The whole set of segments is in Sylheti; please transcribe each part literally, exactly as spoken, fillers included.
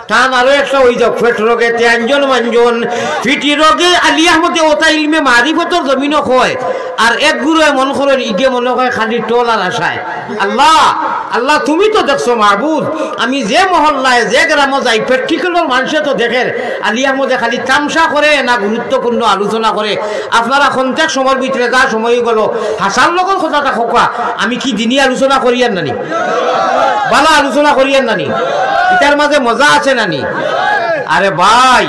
টান আরো একটা অই যাউক, পেট রোগে তে আঞ্জন মাঞ্জন, ফিটি রোগে আলী আহমদে ওতা ইলমে মারিফতর জমিনো কয়। আর এক গুরুয়ে মন করইন, ইগে মনে কয় খালি টোল আর আশায়। আল্লাহ, আল্লাহ, তুমি তো দেখছো মাবুদ, আমি যে মহল্লায়, যে গ্রামো যাই, প্র্যাকটিক্যালর মানষে তো দেখের, আলী আহমদে খালি তামশা করে না গুরুত্বপূর্ণ আলোচনা করে। আপনারা খন্তেক সময়র ভিতরে যা সময় গেল, হাসার লগর কথাটা কউক্কা, আমি কি দিনি আলোচনা করিয়ার নানি? বালা আলোচনা করিয়ার নানি? ইতার মাঝে মজা আছে নানি? আরে ভাই,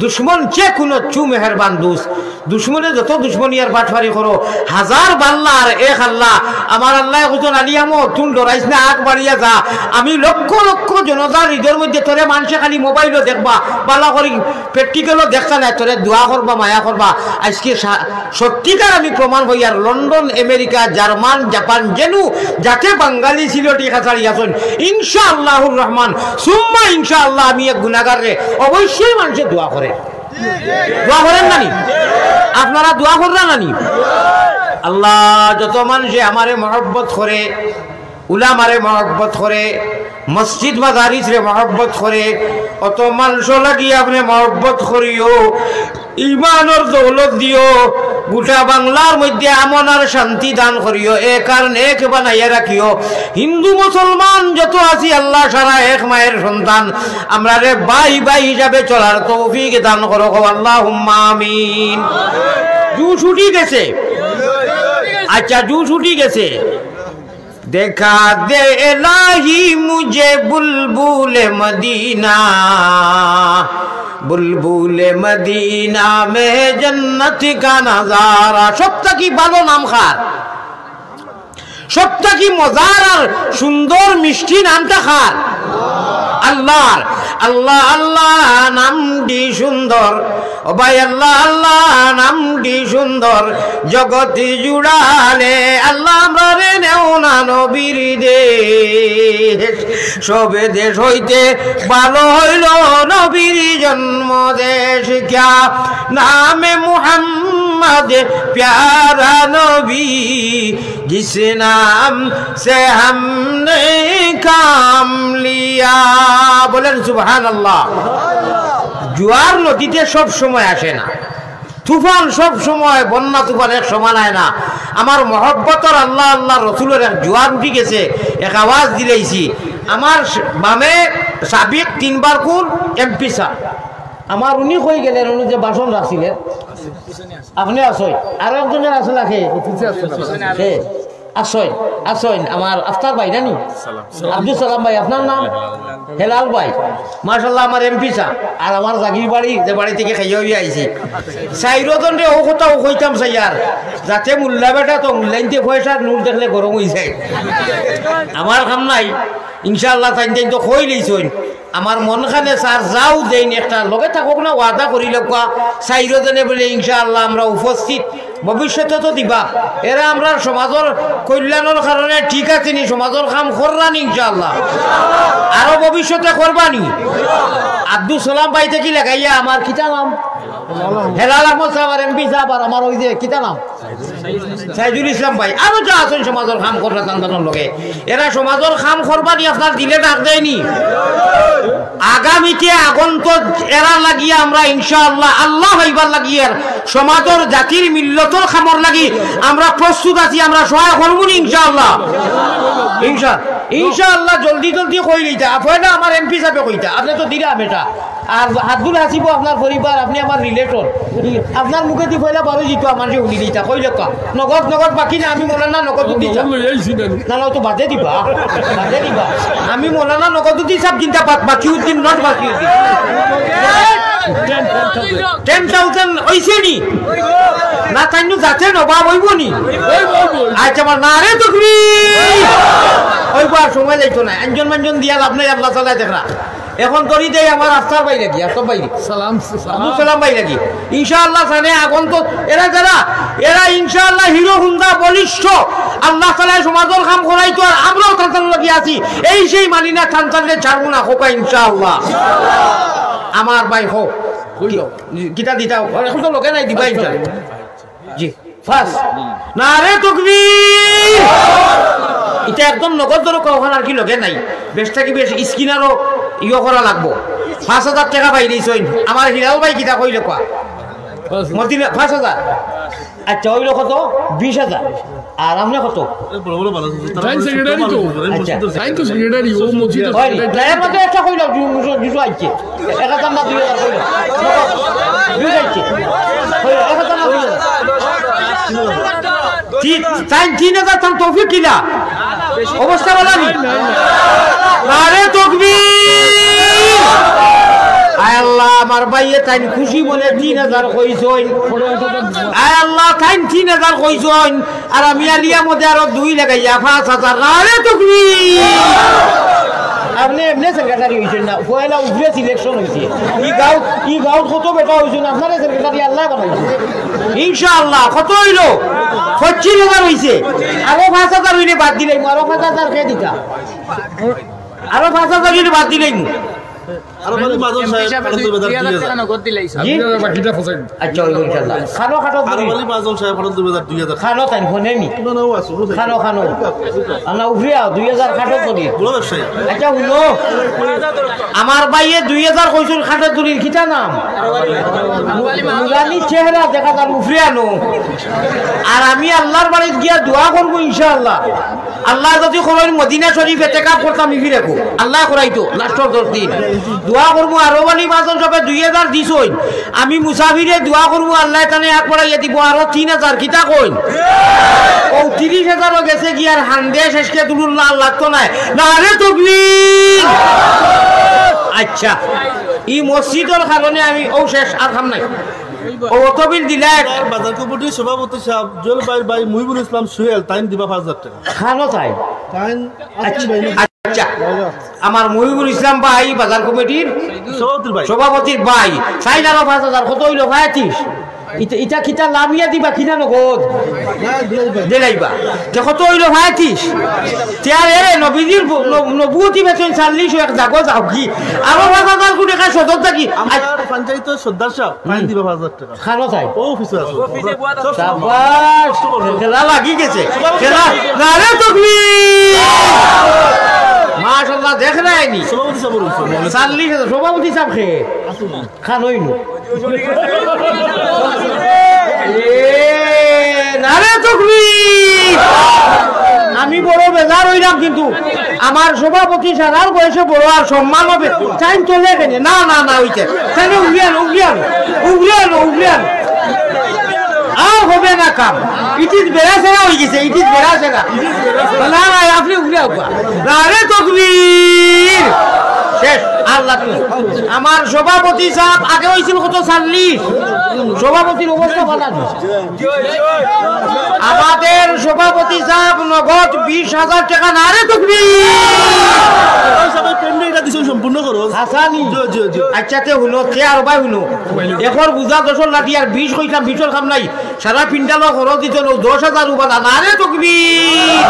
দুশমন যে কুনু চু মেহেরবান দোস্ত, দুশমনে যত দুশমনি আর বাটপারি করো, হাজার বাল্লা আর এক আল্লাহ। আমার আল্লায় কইছইন, "আলী আহমদ, তুই ডরাইস না, আগ বাড়িয়া যা।" আমি লক্ষ লক্ষ জনতার হৃদয়র মধ্যে তোরে মানষে খালি মোবাইলো দেখবা, বালা করি প্র্যাকটিক্যালো দেখতা নায়, তোরে দোয়া করবা, মায়া করবা। আইজকে সা-, সত্যিকার আমি প্রমাণ পাইয়ার, লন্ডন, আমেরিকা, জার্মান, জাপান, যেনু যাতে বাঙালি সিলটি কাছাড়ি আছইন, ইনশাআল্লাহুর রহমান, সুম্মা ইনশাআল্লাহ, আমি এক গুনাগাররে অবশ্যই মানষে দোয়া করে। দোয়া করের নানি? আপনারা দোয়া কররা নানি? আল্লাহ, যত মানষে আমারে মহব্বত করে, উলামারে মহব্বত করে, মসজিদ মাদারিসরে মহব্বত করে, অত মানষর লাগি আপনে মহব্বত করিও। ইমানর দৌলত দিও, গোটা বাংলার মধ্যে আমন আর শান্তি দান করিও, এক আর নেক বানাইয়া রাখিও। হিন্দু মুসলমান যত আছি আল্লাহ সারা এক মায়ের সন্তান, আমরারে ভাই ভাই হিসাবে চলার তৌফিক দান করো, কও আল্লাহুম্মা আমিন। জুশ উঠি গেছে, আচ্ছা জুশ উঠি গেছে। দেখা দে এলাহি মুঝে বুলবুল মদিনা, বুলবুল মদিনা মে জন্নত কা নাজারা। সব থাকি ভালো নাম কার? সব থাকি মজার আর সুন্দর মিষ্টি নামটা কার? আল্লাহর। আল্লাহ আল্লাহ নামটি সুন্দর, ও ভাই আল্লাহ আল্লাহ নামটি সুন্দর, জগত জুড়ালে আল্লাহ আমরারে নেও না নবীর দেশ। সবে দেশ হইতে ভালো হইল নবীর জন্ম দেশ। ক্যা নামে মুহাম্মদ প্যারা নবী, জিস নাম সে হামনে কাম লিয়া। বলেন সুবহানাল্লাহ। জোয়ার নদীতে সব সময় আসে না, তুফান সব সময়, বন্যা তুফান এক সমান অয় না। আমার মহব্বতর আল্লাহ, আল্লাহর রসুলর এক জোয়ার উঠি গেছে, এক আওয়াজ দিলাইছি। আমার স-, বামে সাবেক তিনবার কোন এমপি সাহেব, আমার উনি কই গেলেন, উনি যে ভাষণ রাখছিলেন, আপনি আছইন, আরো একজন যেন আছে লাখে। হে, আছইন, আছইন, আমার আফতার ভাই নানি? আব্দুল সালাম ভাই, আপনার নাম? হেলাল ভাই। মাশাআল্লাহ, আমার এমপি সাহেব। আর আমার জাগির বাড়ি, যে বাড়ি থাকি খাইয়া অইয়া আইছি। চাইরোজনরে অউ কথা অউ কইতাম চাইয়ার, যাতে মোল্লা বেটা তো অনলাইনতে পয়সার নোট দেখলে গরম অই যায়। আমার কাম নাই, ইনশাআল্লাহ, তাইন তাইন তো কইলাইছইন। আমার মনখানে চার যাও যেইন একটা লগে থাকউক না, ওয়াদা করি লউক্কা, চাইরোজনে বলে ইনশাআল্লাহ আমরা উপস্থিত। ভবিষ্যতে তো দিবা, এরা আমরার সমাজর কল্যাণর কারণে ঠিক আছে নি, সমাজর কাম কররা নি ইনশাআল্লাহ, আরো ভবিষ্যতে করবা নি। আব্দুল সালাম ভাই থাকি লাগাইয়া আমার কিতা নাম? হেলাল আহমদ সাহেব আর এমপি সাহেব আর আমার ওই যে কিতা নাম? সাইদুল ইসলাম ভাই, আরো যা আছইন সমাজর কাম কররা তান তানর লগে, এরা সমাজর কাম করবা নি, আপনার দিলে ডাক দেয় নি? আগামীতে আগন্তুক এরা লাগিয়া আমরা ইনশাআল্লাহ, আল্লাহ হইবার লাগিয়ার সমাজর জাতির মিল্লতর কামর লাগি আমরা প্রস্তুত আছি, আমরা সহায় করমু নি ইনশাআল্লাহ। ইনশা-, ইনশাআল্লাহ জলদি জলদি কইলিতা, পয়লা আমার এমপি সাহেবে কইতা, আপনি তো দিরা বেটা। আর আব্দুল হাসিবও আপনার পরিবার, আপনি আমার রিলেটর। আপনার মুখেদি পয়লা বারো জিতু আমার যে উনি দিতা, কইল কা? নগদ, নগদ বাকি না, আমি মৌলানা নগদ উদ্দিন সাহেব। নগদ লই আইছি না। না, না, ও তো বাদে দিবা, বাদে দিবা। আমি মৌলানা নগদ উদ্দিন সাহেব জিন্দাবাদ, বাকি উদ্দিন not বাকি উদ্দিন। Ten thousand অইছে নি? না, তাইনু যাতে নবাব অইব নি? আচ্ছা, আমার নারে তকবীর। অইব, আর সময় লাগতো না। আঞ্জন মাঞ্জন দিয়া লাভ নাই, আল্লাহ তাআলা দেখরা। এখন ধরি দেই আমার আফতার ভাই লাগি, আফতার ভাই লাগি। সালাম, সালাম। আব্দুল সালাম ভাই লাগি। ইনশাআল্লাহ, সানে আগন্তুক এরা যারা, এরা ইনশাআল্লাহ হিরো হুন্ডা বলিষ্ঠ। আল্লাহ তাআলা সমাজর কাম করাইতো, আর আমরাও তান তান লাগি আছি। এই সেই মানি না, তান তানরে ছাড়বো না, হোকা ইনশাআল্লাহ। আমার ভাই হোক। কিতা দিতা হোক। এখন তো লগে নাই, দিবা ইনশাআল্লাহ। জি। ফার্স্ট। নারে তকবীর! ইটা একদম নগদ ধরো, কখন আর কি লগে নাই। বেশ থাকি বেশ স্ক্রিনারও ইয়ে করা লাগবো। পাঁচ হাজার টেকা পাইলিছইন। আমার হিলাল ভাই কিতা কইল কওয়া? মদিনা পাঁচ হাজার। আচ্ছা, অইলো কত? বিশ হাজার। আর আপনে কত? এ বড় বড় মানুষ আছে, তারা তাইন বলে সেক্রেটারি তো। আচ্ছা। তাইন তো সেক্রেটারি, ও মসজিদর অয় নি? সেক্রেটারি। না, এর মধ্যে একটা কইলাম, দুশো, দুশো আইছে। এক হাজার না দুই হাজার কইলাম। দুই আইছে। কইলাম, এক হাজার না দুই হাজার। তি-, তাইন তিন হাজার তান তৌফিক কিলা? অবস্থা ভালা নি? নারে তকবীর! আয় আল্লাহ, আমার ভাইয়ে তাইন খুশি মনে তিন হাজার কইছইন। আয় আল্লাহ, তাইন তিন হাজার কইছইন। আর আমি আলিয়া মধ্যে আরো দুই লাগাইয়া পাঁচ হাজার। নারে তকবীর! আপনে এমনে সেক্রেটারি অইছইন না, পয়লা উপরে সিলেকশন অইছে। ই গাঁও, ই গাঁওর কত বেটা অইছইন, আপনারে সেক্রেটারি আল্লায় বানাইছে। ইনশাআল্লাহ, কত অইলো? পঁচিশ হাজার অইছে। আরো পাঁচ হাজার অইলে বাদ দিলাইমু, আরো পাঁচ হাজার কে দিতা? আরো পাঁচ হাজার অইলে বাদ দিলাইমু। আরো বালি মাজন সাহেব, হিসাবে আরো দুই, দুই হাজার দুই হাজার। টাকা নগদ দিলাইছে। জি? দুই হাজার বাকিটা ফসাই। আচ্ছা, অইবো ইনশাআল্লাহ। খানো খাটো আরো করি। বালি মাজন সাহেব, আরো দুই হাজার, দুই হাজার। খানো তাইন, ফোনে নি। না, না, ও আছে, ও আছে। খানো, খানো। আল্লাহ উফরিয়া, দুই হাজার খাটো করি। বড় ব্যবসায়ী। আচ্ছা, হুনো। আমার ভাইয়ে দুই হাজার কইছইন খাটো তুলির, কিতা নাম? নুরানি চেহারা দেখা যার উফরিয়া নো। আর আমি আল্লাহর বাড়িত গিয়া দোয়া করবো ইনশাআল্লাহ। আল্লাহ যদি করইন মদিনা শরীফ এতেকাফ করতাম, ইফি রেখো। আল্লাহ করাইতো, লাস্টর দশ দিন। দোয়া করমু, আরো বালি মাজন সবে দুই হাজার দিছইন। আমি মুসাফিরে দোয়া করমু, আল্লাহ তানে এক বাড়াইয়া দিবো, আরো তিন হাজার, কিতা কইন? ও তিরিশ হাজারও গেছে গিয়া আর হান্দে শেষকে দুলুল্লাহ আর লাগতো নায়। নারে তকবীর! আচ্ছা, ই মসজিদর কারণে আমি, ও শেষ, আর কাম নাই। ও অত বিল দিলা এক। বাজার কমিটির সভাপতি সাহেব, জুয়েল ভাইর ভাই মুহিবুল ইসলাম সুহেল, তাইন দিবা পাঁচ হাজার টাকা। খানো তাই? তাইন আচ্ছা, আচ্ছা। আমার মহিবুল ইসলাম ভাই, বাজার কমিটির সভাপতির ভাই। সভাপতির ভাই, চাইন আরো পাঁচ হাজার, কত অইলো? পঁয়ত্রিশ। ইটা, ইটা কিতা লামিয়া দিবা কিনা নগদ? না, দিলাইবা। দিলাইবা। তে কত অইলো? পঁয়ত্রিশ। তে আর এরে নবীজির ব-, ন-, নবুয়তি বেতন চল্লিশ এক জাগো যাও কি? আরো পাঁচ হাজার কোটি টাকা সদর থাকি। আমার পঞ্চায়েত সর্দার সাহেব, ফাইন দিবা পাঁচ হাজার টাকা। খানো চাই। ও অফিসে আছে। অফিসে বওয়া আছে। সাবাস। খেলা লাগি গেছে। খেলা। নারে তকবীর। মাশাআল্লাহ, দেখ নাই নি। সভাপতি সাহেব রয়েছে। চল্লিশ হাজার, সভাপতি সাহেব খে। খানোই নু। এ, নারে তকবীর। আমি বড় বেজার অইলাম কিন্তু আমার সভাপতি সারার বয়সে বড় আর সম্মান হবে। চাইন তো লেখে নে। না, না, না, অইছে। তাইলে উগলিয়ান, উগলিয়ান, উগলিয়ান, উগলিয়ান। আর হবে না কাম। It is বেড়াছেড়া অই গেছে, it is বেড়াছেড়া। না, না, আপনে উগলিয়া উগা। নারে তকবীর। শেষ। আল্লাহ তুমি। আমার সভাপতি সাহেব আগে অইছিল কত? চল্লিশ। সভাপতির অবস্থা ভালা না। আমাদের সভাপতি সাহেব নগদ বিশ হাজার টাকা। নারে তকবীর। ওই সবাই পেন্ডে এটা দিছেন সম্পূর্ণ করো। হাসানি। জি, জি, জি। আচ্ছা, তে হুনো, তে আর ভাই হুনো। এখন বুঝা দশর লাঠি আর বিশ কইতাম, বিশর কাম নাই। সারা পিন্ডালো খরচ দিত নো, দশ হাজার উবাদা। নারে তকবীর।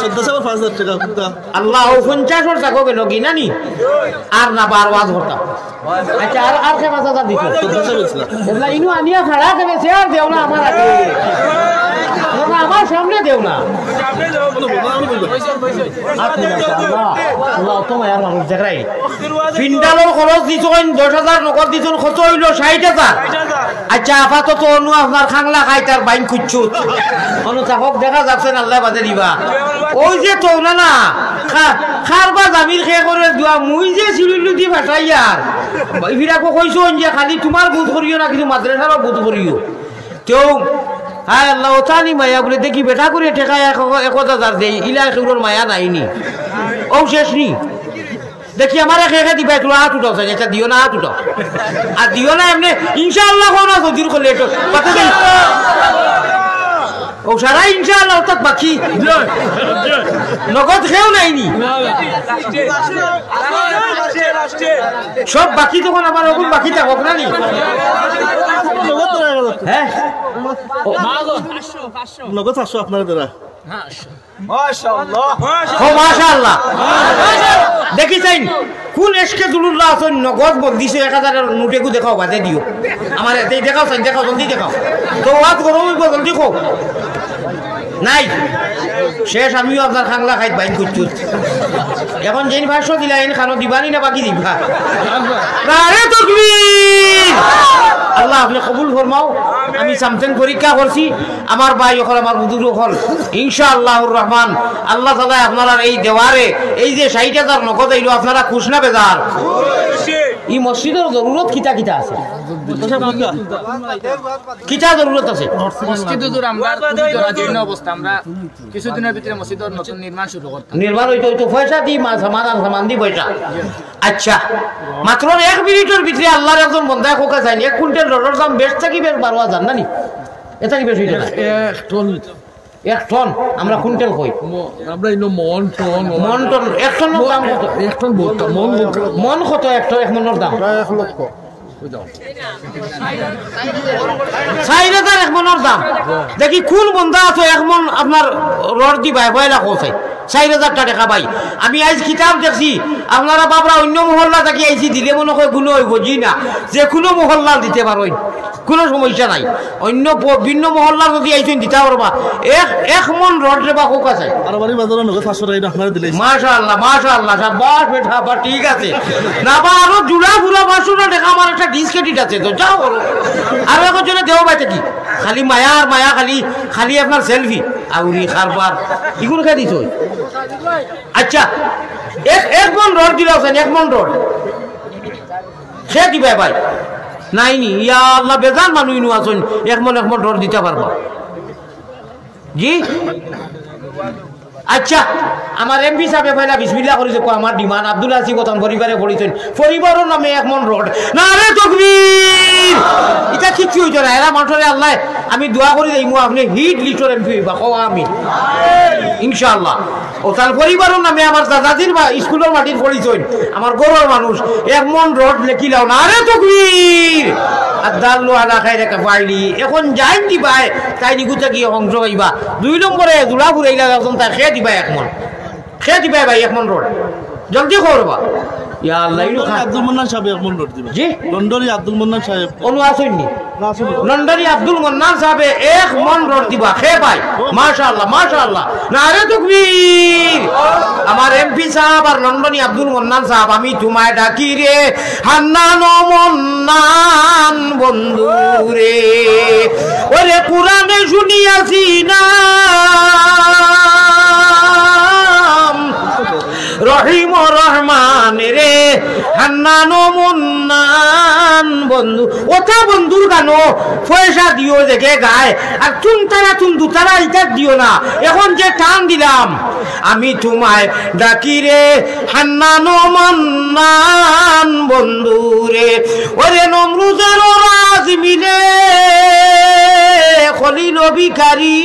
সদ্য সবার পাঁচ হাজার টাকা। আল্লাহ, ও পঞ্চাশর টাকা গেল কি নানি? আর না, বার ওয়াজ করতাম। আচ্ছা, আর, আর কে পাঁচ হাজার দিত? এগুলা ইনু আনিয়া খাড়া করে চেয়ার দেও না আমার আগে। না, না, আমার সামনে দেও না। আচ্ছা, আল্লাহ, আল্লাহ, তোমায় আর মানুষ দেখাই। পিন্ডালর খরচ দিছইন দশ হাজার, নগদ দিছইন, কত অইলো? ষাইট হাজার। আচ্ছা, আপাতত অনু আপনার খাংলা খাইতার বাইন খুঁজছুত। অনু থাকক, দেখা যাচ্ছে না, আল্লাহ বাদে দিবা। ওই যে তো না, না, খা-, খারবা জামির খে করে দোয়া, মুই যে সিলুলুদি ফাটাইয়ার। ফিরাকো কইছো যে খালি তোমার বুধ করিও না, কিন্তু মাদ্রাসারও বুধ করিও। তেও, হায় আল্লাহ, ওতানি মায়া বলে দেখি বেটা করে ঠেকায় এক, এক হাজার দেই, ইলা কেউরর মায়া নাইনি। ও শেষ নি। দেখি আমার এক একে দিবা, তোরা হাত উঠাও, চাই, আচ্ছা, দিও না, হাত উঠাও। আর দিও না এমনি, ইনশাআল্লাহ, কোনো না, সদির করলে একটু, পাতা দেন। ও সারা ইনশাআল্লাহ, অর্থাৎ বাকি। নগদ খেয়েও নাইনি। সব বাকি তখন আবার ওগুন বাকি থাকক না নি? হ্যাঁ? ও, নগদ পাঁচশো আপনারা দেরা। মাশাআল্লাহ। ও মাশাআল্লাহ। দেখি চাইন, কোন এশকে দুলুল্লাহ আছইন, নগদ বদলিছে এক হাজারর নোট এগু দেখাও, বাদে দিও। আমার এতে দেখাও চাইন, দেখাও, জলদি দেখাও। তো ওয়াজ করো, ওই জলদি কও। নাই। শেষ, আমিও আপনার খাংলা খাইত বাইন কুচ্ছুত। এখন যেইন পাঁচশো দিলা, এইন খানো দিবানি না বাকি দিবা? নারে তকবীর! আল্লাহ আপনি কবুল ফরমাও। আমি সামথিং পরীক্ষা করছি, আমার ভাই অকল, আমার বুজুর্গ অকল, ইনশাআল্লাহুর রহমান, আল্লাহ তাআলা আপনারার এই দেওয়ারে, এই যে ষাইট হাজার নগদ আইলো, আপনারা খুশ না বেজার? ই মসজিদর জরুরত কিতা কিতা আছে? কিতা জরুরত আছে? মসজিদ হুজুর, আমরা খুবই জরাজীর্ণ অবস্থা, আমরা কিছুদিনের ভিতরে মসজিদর নতুন নির্মাণ শুরু করতাম। নির্মাণ অইতো অইতো পয়সা দি, মাল সামান আর সামান দি পয়সা। আচ্ছা, মাত্র এক মিনিটর ভিতরে আল্লাহর একজন বন্দায় কউক্কা চাইন, এক কুইন্টাল রডর দাম বেশ থাকি বেশ বারো হাজার না নি? এ থাকি বেশ অইতো না। এক টন। এক টন, আমরা কুইন্টাল কই। ম-, আমরা ইনো মন টন, মন টন, এক টনর দাম কত? এক টন বলতাম, মন বলতাম। মন কত এক টন, এক মনর দাম? প্রায় এক লক্ষ। চাইর হাজার এক মনর দাম। দেখি কুন বন্দা আছে এক মন আপনার রড দিবায়, পয়লা কও চাই। চাইর হাজার টেকা ভাই। আমি আইজ কিতাব দেখছি, আপনারা বাবরা অইন্য মহল্লা থাকি আইছি, দিলে মনো কয় গুনা অইবো, জি না, যে কুনু মহল্লা দিতে পারইন, কুনু সমস্যা নাই। অইন্য প-, ভিন্ন মহল্লা যুদি আইছইন দিতা পারবা। এক, এক মন রড রেবা কউক্কা চাই। আর বাড়ি বাজারো নগদ পাঁচশো টেকা আপনারে দিলে। মাশাআল্লাহ, মাশাআল্লাহ, শাবাশ বেটা, শাবাশ, ঠিক আছে। না বা আরো জুড়া ফুরা পাঁচশো টেকা আমার একটা ডিস ক্রেডিট আছে তো, যাও করো। আরো একজনে দেও বাইতে কি? খালি মায়া আর মায়া, খালি, খালি আপনার সেলফি। আউরি কারবার। ইগুন খাই দিত। আচ্ছা, এক, এক মন রড দিলাও চাইন, এক মন রড। কে দিবায় ভাই? নাই নি? ইয়া আল্লাহ, বেজান মানুষ ইনো আছইন, এক মন, এক মন রড দিতা পারবা? জি? আচ্ছা, আমার এমপি সাবে পয়লা বিসমিল্লাহ করি দেখো, আমার ডিমান্ড, আব্দুল আসিফ অতান পরিবারে পড়িছইন, পরিবারর নামে এক মন রড। নারে তকবীর! ইটা কিচ্ছু অইতো না, এরা মাঠরে আল্লাহ, আমি দোয়া করি যাইমু, আপনে হিট লিস্টর এমপি অইবা, কও আমিন। ইনশাআল্লাহ। অতান পরিবারর নামে আমার দাদাজির বা স্কুলর মাটিত পড়িছইন, আমার ঘরর মানুষ, এক মন রড লেখিলাও, নারে তকবীর! আদ্দাল্লু আলা খায়রি কাফাইলি। এখন যাইন দিবায়, তাইন ইগু থাকি অংশ পাইবা। দুই নম্বরে জুড়া ফুরাইলা একজন, তাই কে দিবায় এক মন। কে দিবায় ভাই এক মন রড? জলদি করবা। ইয়া আল্লাহ, ইনো লন্ডনী খা- আব্দুল মান্নান সাবে এক মন রড দিবা। জি? লন্ডনী আব্দুল মান্নান সাবে। অনু আছইন নি? না, আছইন নি। লন্ডনী আব্দুল মান্নান সাবে এক মন রড দিবা। কে ভাই? মাশাআল্লাহ, মাশাআল্লাহ। নারে তকবীর। আমার এমপি সাব আর লন্ডনী আব্দুল মান্নান সাব, আমি তুমায় ডাকি রে হান্নান ও মন্নান বন্ধু রে। ওরে কোরআনে শুনিয়াছি নাম রহিম ও রহমান রে, হান্নান ও মন্নান বন্ধু। অতা বন্ধুর গানো পয়সা দিও যেগে গায়, আর তুন তারা তুন দুতারা ইতাত দিও না। এখন যে টান দিলাম, আমি তুমায় ডাকি রে হান্নান ও মান্নান বন্ধু রে। ওরে নমরুদের ও রাজ মিলে খলিল ভিখারি,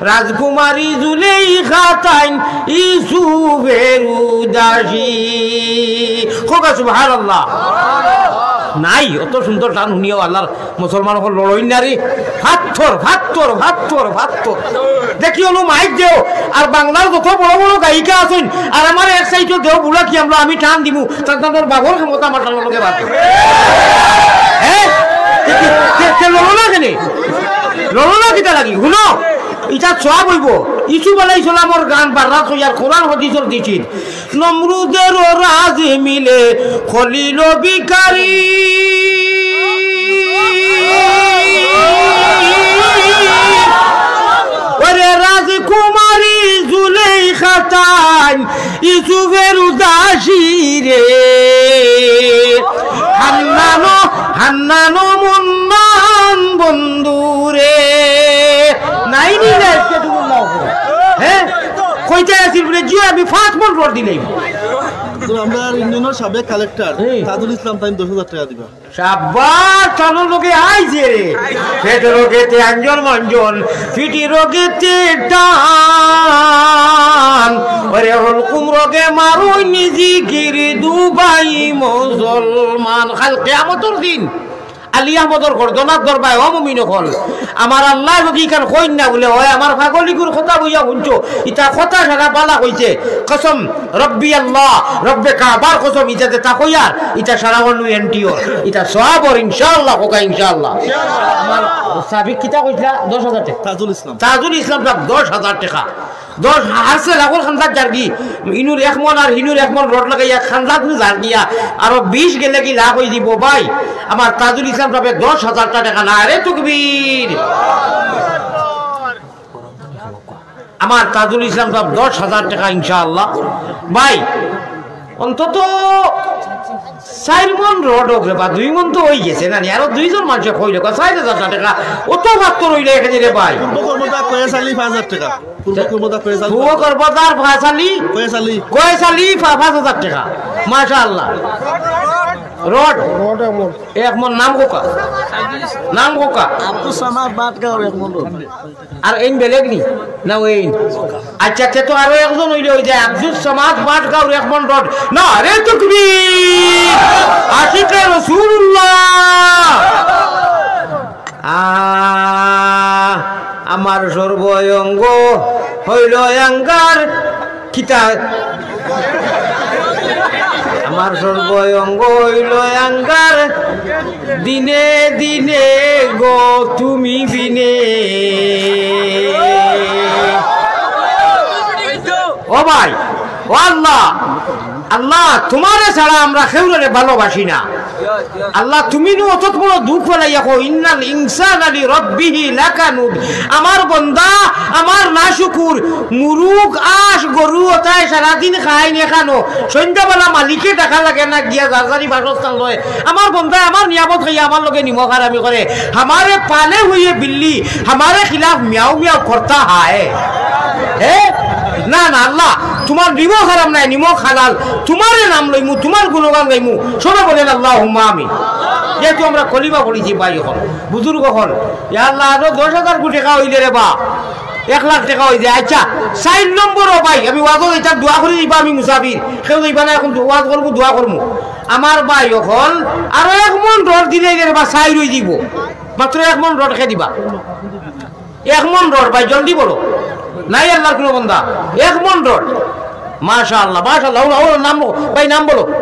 রাজকুমারী জুলেইখা তাইন ইউসুফের উদাসী। কউক্কা সুবহানাল্লাহ। নাই, অত সুন্দর টান হুনিয়াও আল্লাহর মুসলমান অকল লড়ইন না রে। ফাত্তর, ফাত্তর, ফাত্তর, ফাত্তর। দেখি অনো মাইক দেও, আর বাংলার যত বড় বড় গায়িকা আছইন, আর আমার এক সাইডো দেও বুড়া কি আমরা, আমি টান দিমু, তান তান বাপর ক্ষমতা আমার টানর লগে বাদ। হ্যাঁ? তে, তে, তে, তে লড়ো না কেনে? লড়ো না কিতা লাগি? হুনো, ইটা সওয়াব অইবো। ইউসুফ আলাইহিস সালামর গান বাররা তৈয়ার, কোরআন হাদিসর দিছিল। নমরুদের ও রাজ মিলে খলিল ভিখারি। ওরে রাজকুমারী জুলেইখা তাইন ইউসুফের উদাসী রে। হান্নান ও, হান্নান ও মন্নান বন্ধু রে। নাই নি না, আজকে তুমি নাও। হ্যাঁ? কইতে আছিল বুলে, জি আমি পাঁচ মন রড দিলাইমু। তো আমরার ইউনিয়নর সাবেক কালেক্টর হুম। তাজুল ইসলাম তাইন দশ হাজার টেকা দিবা। সাব্বাস, তানর লগে আইছে রে। পেট রোগেতে আঞ্জন মঞ্জন, পিঠি রোগেতে টান। ওরে হলকুম রোগে মারুই নিজি গিরি দুবাই মুসলমান। কাল কিয়ামতর দিন আলী আহমদর গর্দনাত ধরবায়, ও মুমিন অকল। আমার আল্লায় হকিকান কইন না বুলে, অয় আমার পাগলিগুর কথা বইয়া হুনছো, ইতা কথা সারা বালা কইছে। কসম, রব্বি আল্লাহ, রব্বে কাবার কসম, ইতা যেতা কইয়ার, ইতা সারা অন্য এনটিওর, ইতা সওয়াবর, ইনশাআল্লাহ, কউক্কা ইনশাআল্লাহ। আমার সাবিক কিতা কইছিলা? দশ হাজার টেকা। তাজুল ইসলাম। তাজুল ইসলাম সাব দশ হাজার টেকা। দশ হারছে লাখর খান্দাত যারগি, ইনুর এক মন আর হিনুর এক মন রড লাগাইয়া খান্দাত নু যারগিয়া, আরো বিশ গেলেগি লাখ অই দিবো ভাই। আমার তাজুল ইসলাম সাবে দশ হাজার টেকা, নারে তকবীর। আমার তাজুল ইসলাম সাব দশ হাজার টেকা ইনশাআল্লাহ। ভাই, অন্তত চাইর মন রড অউক রে বা, দুই মন তো অই গেছে না নি, আরো দুইজন মানষে কইলে কয়, চাইর হাজার টেকা, অত পাত্তর অইলে এখানে রে ভাই। পূর্ব কর্মদা কয়েস আলী পাঁচ হাজার টেকা। পূর্ব কর্মদা কয়েস আলী। পূর্ব কর্মদার পাঁচ আলী। কয়েস আলী। কয়েস আলী পা-, পাঁচ হাজার টেকা। মাশাআল্লাহ। রড। রড এক মন। এক মন নাম কউক্কা। নাম কউক্কা। আব্দুস সামাদ বাটগাঁওর এক মন রড। আর এইন বেলেগ নি? না, ওইন। আচ্ছা, তে তো আরো একজন অইলে অই যায়। আব্দুস সামাদ বাটগাঁওর এক মন রড। নারে তকবীর! আশিকে রাসূলুল্লাহ! আ, আমার সর্ব অঙ্গ হইল আঙ্গার। কিতা? আমার সর্ব অঙ্গ হইল আঙ্গার, দিনে দিনে গো তুমি বিনে। ও ভাই, ও আল্লাহ, আল্লাহ, তুমারে ছাড়া আমরা কেউরে ভালোবাসি না। আল্লাহ, তুমি নু অত বড় দুখ ফালাইয়া কও, "ইন্নাল ইনসানা লিরাব্বিহি লাকানুদ।" আমার বন্দা, আমার নাশুকুর, মুরুগ, আঁশ, গরু, অতায় সারাদিন খায় নে খানো, সন্ধ্যাবেলা মালিকে ডাকা লাগে না, গিয়া যার যারি বাসস্থান লয়। আমার বন্দায় আমার নিয়ামত খাইয়া আমার লগে নিমক হারামি করে। হামারে পালে হুয়ে বিল্লি, হামারে খিলাফ মিয়াও মিয়াও করতা হায়। হে? না, না, আল্লাহ, তুমার নিমক হারাম নাই, নিমক হালাল। তুমারে নাম লইমু, তুমার গুণগান গাইমু। সবে বলেন, "আল্লাহুম্মা আমিন।" যেহেতু আমরা কলিমা পড়িছি, ভাই অকল, বুজুর্গ অকল, ইয়া আল্লাহ, আরো দশ হাজার কোটি টেকা অইলে রে বা, এক লাখ টেকা অই যায়। আচ্ছা, চাইর নম্বরও ভাই, আমি ওয়াজও যাইতাম, দোয়া করি দিবা, আমি মুসাফির, কেউ যাইবা না, এখন ওয়াজ করমু, দোয়া করমু। আমার ভাই অকল, আরো এক মন রড দিলে রে বা, চাইর অই দিবো, মাত্র এক মন রড খে দিবা। এক মন রড ভাই, জলদি বলো। নাই আল্লাহর কোনো বন্দা। এক মন রড। মাশাআল্লাহ, মাশাআল্লাহ। ওর, ওর নাম বলো। ভাই, নাম বলো।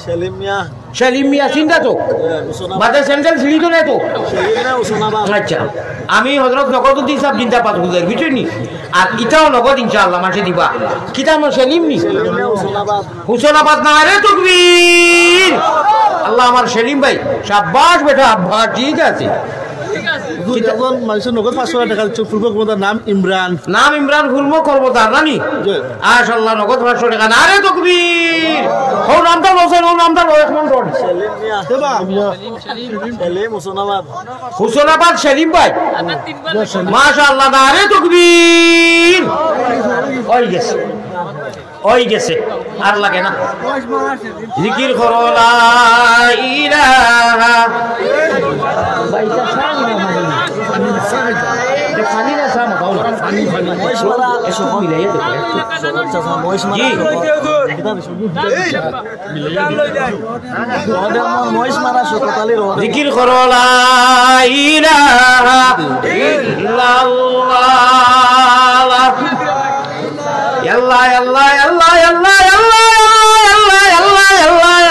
সেলিম মিয়া। সেলিম মিয়া, চিন্তা তো? হ্যাঁ, উসমানাবাদ। বাদে স্যান্ডেল ছিঁড়ি তো নাই তো? সেলিম মিয়া, উসমানাবাদ। আচ্ছা, আমি হযরত নগদউদ্দিন সাহেব জিন্দাবাদ বুঝাই, বুঝছইন নি? আর ইটাও নগদ ইনশাআল্লাহ মাসে দিবা। কিতা নাম সেলিম নি? সেলিম মিয়া, উসমানাবাদ। হুসেনাবাদ, নারে তকবীর। আল্লাহ, আমার সেলিম ভাই, সাব্বাস বেটা, আব্বা, ঠিক আছে। হুজুর, একজন মানুষের নগদ পাঁচশো টেকা দিচ্ছে, পূর্ব কর্মদার নাম ইমরান। নাম ইমরান, পূর্ব কর্মদার, নানি? জি। মাশাআল্লাহ, নগদ পাঁচশো টেকা, নারে তকবীর। ও নামটা লছেন, ও নামটা লো, এক মন রড। সেলিম মিয়া। এ বা। সেলিম, হুসেনাবাদ। হুসেনাবাদ সেলিম ভাই। মাশাআল্লাহ, নারে তকবীর। অই গেছে। অই গেছে, আর লাগে না। জিকির করো লা ইলাহা। ভাই, ইটা চা না, মানে, ইটা পানি না, চা না, খাও না। একটু মিলাইয়া দেখো, একটু। জি। জিকির করো লা ইলাহা ইল্লাল্লাহ। আল্লাহ, আল্লাহ,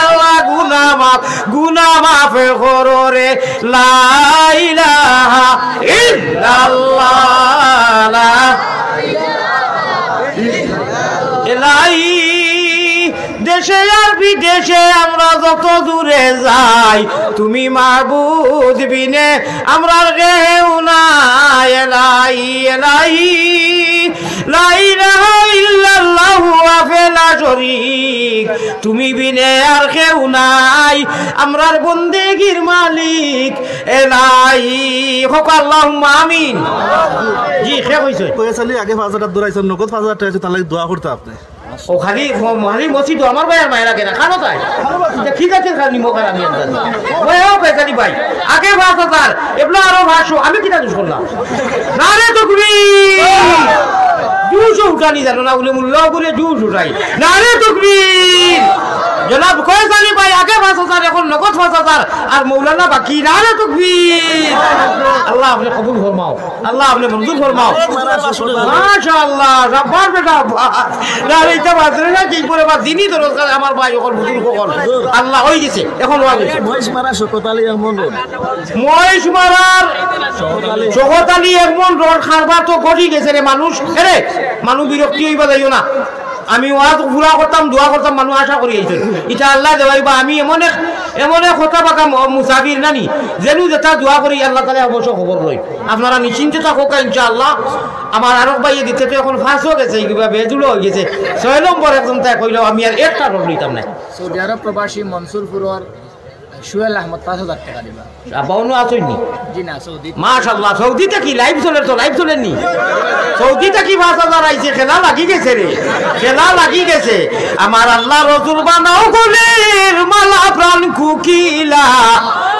আল্লাহ, গুনা মাফ, গুনা মাফ করো রে, লা ইলাহা ইল্লাল্লাহ, লা ইলাহা ইল্লাল্লাহ। এলাহি, দেশে আর বিদেশে আমরা যত দূরে যাই, তুমি মাবুদ বিনে আমরার কেউ নাই। এলাহি, এলাহি, লা ইলাহা ইল্লাল্লাহু ওয়াহদাহু লা শরীক, তুমি বিনে আর কেউ নাই, আমরার বন্দেগীর মালিক। এলাহি, কউক্কা আল্লাহুম্মা আমিন। জি, কে কইছে? কইয়া চালি আগে পাঁচ হাজার দৌড়াইছেন, নগদ পাঁচ হাজার টেকা আছে, তার লাগি দোয়া করতা আপনে। ও খালি ম-, খালি মসজিদ আমার ভাই আর মায়ের আগে না, খানো তাই? তা ঠিক আছে, খালি নিমক আর আমি আনতাম। ভাই, ও পয়সা দি ভাই, আগে পাঁচ হাজার, এবলা আরো পাঁচশো, আমি কিতা দোষ করলাম? নারে তকবীর! দুইশো উঠানি জানো না, উলে মুল্লা করে দুইশো উঠাই। নারে তকবীর! জনাব কয়েস আলী ভাই, আগে পাঁচ হাজার, এখন নগদ পাঁচ হাজার, আর মৌলানা বাকি। নারে তকবীর। আল্লাহ আপনে কবুল ফরমাও, আল্লাহ আপনে মঞ্জুর ফরমাও। মাশাআল্লাহ, সাব্বাস বেটা। না, এইটা মাদ্রাসা কি করে বা দিনই দরকার আমার ভাই, অকল বুজুর্গ অকল। আল্লাহ অই গেছে, এখন ওয়াজ অইছে। মহিষ মারা শকত আলী এমন রোড। মহিষ মারার শকত আলী এমন রোড কারবার তো ঘটি গেছে রে মানুষ। এরে, মানুষ বিরক্তি অইবা যাইও না। আমি ওয়াজ পুরা করতাম, দোয়া করতাম, মানুষ আশা করি আইছইন। ইটা আল্লাহ দেওয়াইবা, আমি এমন এক, এমন এক কথা বাকা ম-, মুসাফির নানি, যেনু যেটা দোয়া করি আল্লাহ তাআলা অবশ্য খবর লই। আপনারা নিশ্চিন্তে থাকউক্কা ইনশাআল্লাহ। আমার আরক ভাইয়ে দিতে তো এখন পাঁচও গেছে, কিবা বেজুড়ো অই গেছে। ছয় নম্বর একজন তাই কইলো, আমি আর একটা রোড লইতাম না। সৌদি আরব প্রবাসী মনসুরপুরর সুহেল আহমদ পাঁচ হাজার টেকা দিবা। আব্বা, অনো আছইন নি? জি না, সৌদি। মাশাআল্লাহ, সৌদি থাকি live চলের তো, live চলের নি? সৌদি থাকি পাঁচ হাজার আইছে, খেলা লাগি গেছে রে, খেলা লাগি গেছে। আমার আল্লাহ রসুল বানাও গলের মালা প্রাণ কুকিলা,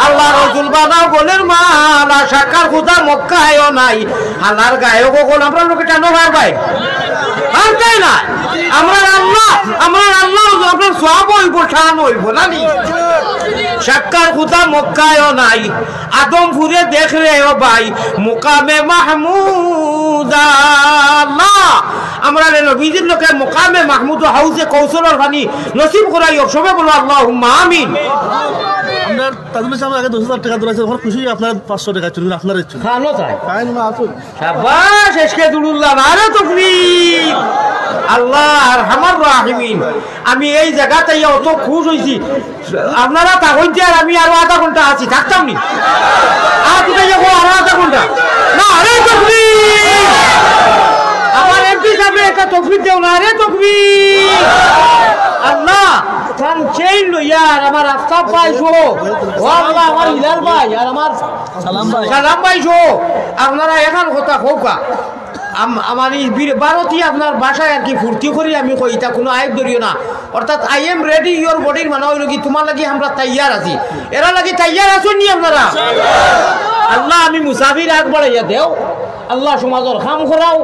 আল্লাহ রসুল বানাও গলের মালা, সাক্ষার খুদা মক্কায়ও নাই। হালার গায়ক অকল আমরা লোকে টানো পারবায়? পারতায় না। আমরার আল্লাহ, আমরার আল্লাহ, আপনার সওয়াব অইবো, শান অইবো, না নি? সাক্ষার খুদা মক্কায়ও নাই, আদমপুরে দেখ রে ও ভাই, মুকামে মাহমুদ আল্লাহ। আমরারে নবীজির লগে মুকামে মাহমুদ ও হাউজে কৌসরর পানি নসিব করাইও, সবে বলো আল্লাহুম্মা আমিন। আমরা তাজুল ইসলাম আগে দশ হাজার টেকা ধরাইছে, ওখানে খুশি আপনার পাঁচশো টেকা চলুন, আপনার ইচ্ছুক। খানো চাই। খাইন না আসুন। সাব্বাস, এসকে দুরুল্লাহ, নারে তকবীর। আল্লাহ আরহামার রাহিমিন, আমি এই জাগাত আইয়া অত খুশ অইছি। আপনারা থাকইন যে আর আমি আরো আধা ঘন্টা আছি, থাকতাম নি? আর কোথায় যাবো আরো আধা ঘন্টা? নারে তকবীর। আমার এমপি সাহেব একটা তকবীর দেও, নারে তকবীর। আল্লাহ, তান চেইন লইয়া আর আমার আফতাব ভাই সহ, ও আল্লাহ, আমার হিলাল ভাই আর আমার সালাম ভাই। সালাম ভাই সহ, আপনারা এখান কথা কউক্কা। আম-, আমার এই বীর-, ভারতী আপনার ভাষায় আর কি ফুর্তি করি আমি কই, ইটা কুনু আইব ধরিও না। অর্থাৎ, "I am ready, your body"-র মানে অইলো কি, তুমার লাগি আমরা তৈয়ার আছি। এরা লাগি তৈয়ার আছইন নি আপনারা? আল্লাহ, আমি মুসাফির, আগ বাড়াইয়া দেও। আল্লাহ, সমাজর কাম করাও।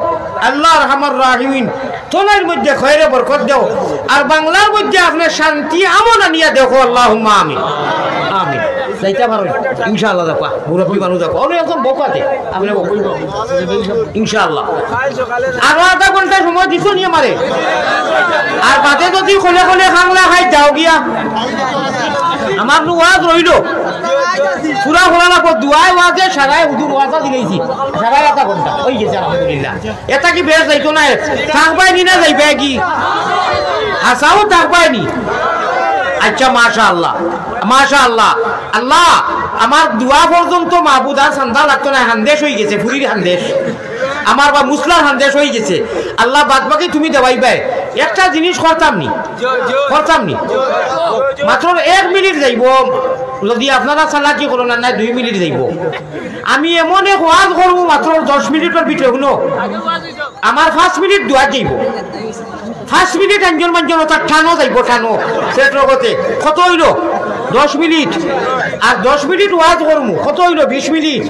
আল্লাহ আরহামার রাহিমিন, তনর মধ্যে খয়রে বরকত দেও, আর বাংলার মধ্যে আপনে শান্তি আমন আনিয়া দেখো। আল্লাহুম্মা আমিন। আমিন। যাইতা পারো ইনশাআল্লাহ। দেখবা, মুরব্বি মানুষ দেখো, অনেক একজন বউক্কা আছে, আপনে বউক্কা। ইনশাআল্লাহ। আরো আধা ঘন্টা সময় দিছো নি আমারে? আর বাদে যদি খনে খনে খাংলা খাই যাও গিয়া, আমার নু ওয়াজ রইলো। পুরা খোলা লাগবো, দোয়ায় ওয়াজে সারায় হুজুর ওয়াজা দিলাইছি। সারায় আধা ঘন্টা অই গেছে, আলহামদুলিল্লাহ। এটা কি বেশ যাইতো না? থাকবায় নি না যাইবায় কি? হাছাউ থাকবায় নি? আচ্ছা, মাশাআল্লাহ, মাশাআল্লাহ। আল্লাহ, আমার দোয়া পর্যন্ত মাবুদ আর চান্দা লাগতো না, হান্দেশ অই গেছে, ফুরির হান্দেশ। আমার বা মুসলার হান্দেশ অই গেছে। আল্লাহ, বাদ বাকি তুমি দেওয়াইবায়। একটা জিনিস করতাম নি, করতাম নি। মাত্র এক মিনিট যাইবো, যদি আপনারা চালাকি করো না, না দুই মিনিট যাইবো। আমি এমন এক ওয়াজ করবো মাত্র দশ মিনিটর ভিতরে, হুনো, আমার পাঁচ মিনিট দোয়া যাইবো, পাঁচ মিনিট আঞ্জন মাঞ্জন অর্থাৎ টানো যাইবো, টানো সেট রগতে। কত অইলো? দশ মিনিট। আর দশ মিনিট ওয়াজ করমু, কত অইলো? বিশ মিনিট।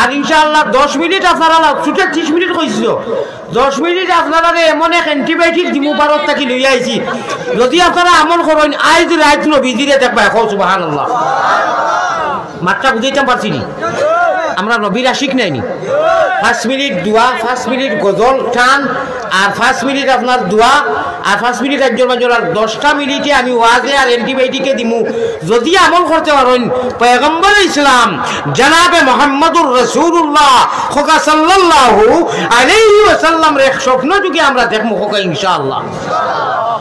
আর ইনশাআল্লাহ দশ মিনিট আপনারা লাগ-, ছুটে ত্রিশ মিনিট কইছিল। দশ মিনিট আপনারারে এমন এক antibiotic দিমু, ভারত থাকি লইয়া আইছি। যদি আপনারা আমল করইন, আইজ রাইত নবীজিরে দেখবায়, কও সুবহানাল্লাহ। মাতটা বুঝাইতাম পারছি নি? আমরা নবীর আশিক নায় নি? পাঁচ মিনিট দোয়া, পাঁচ মিনিট গজল টান, আর পাঁচ মিনিট আপনার দোয়া, আর পাঁচ মিনিট আঞ্জন মাঞ্জন, আর দশটা মিনিটে আমি ওয়াজে আর antibiotic-এ দিমু। যদি আমল করতে পারইন, পয়গম্বর ইসলাম জনাবে মুহাম্মদুর রাসূলুল্লাহ কউক্কা সাল্লাল্লাহু আলাইহি ওয়াসাল্লামরে এক স্বপ্ন যুগে আমরা দেখমু কউক্কা ইনশাআল্লাহ।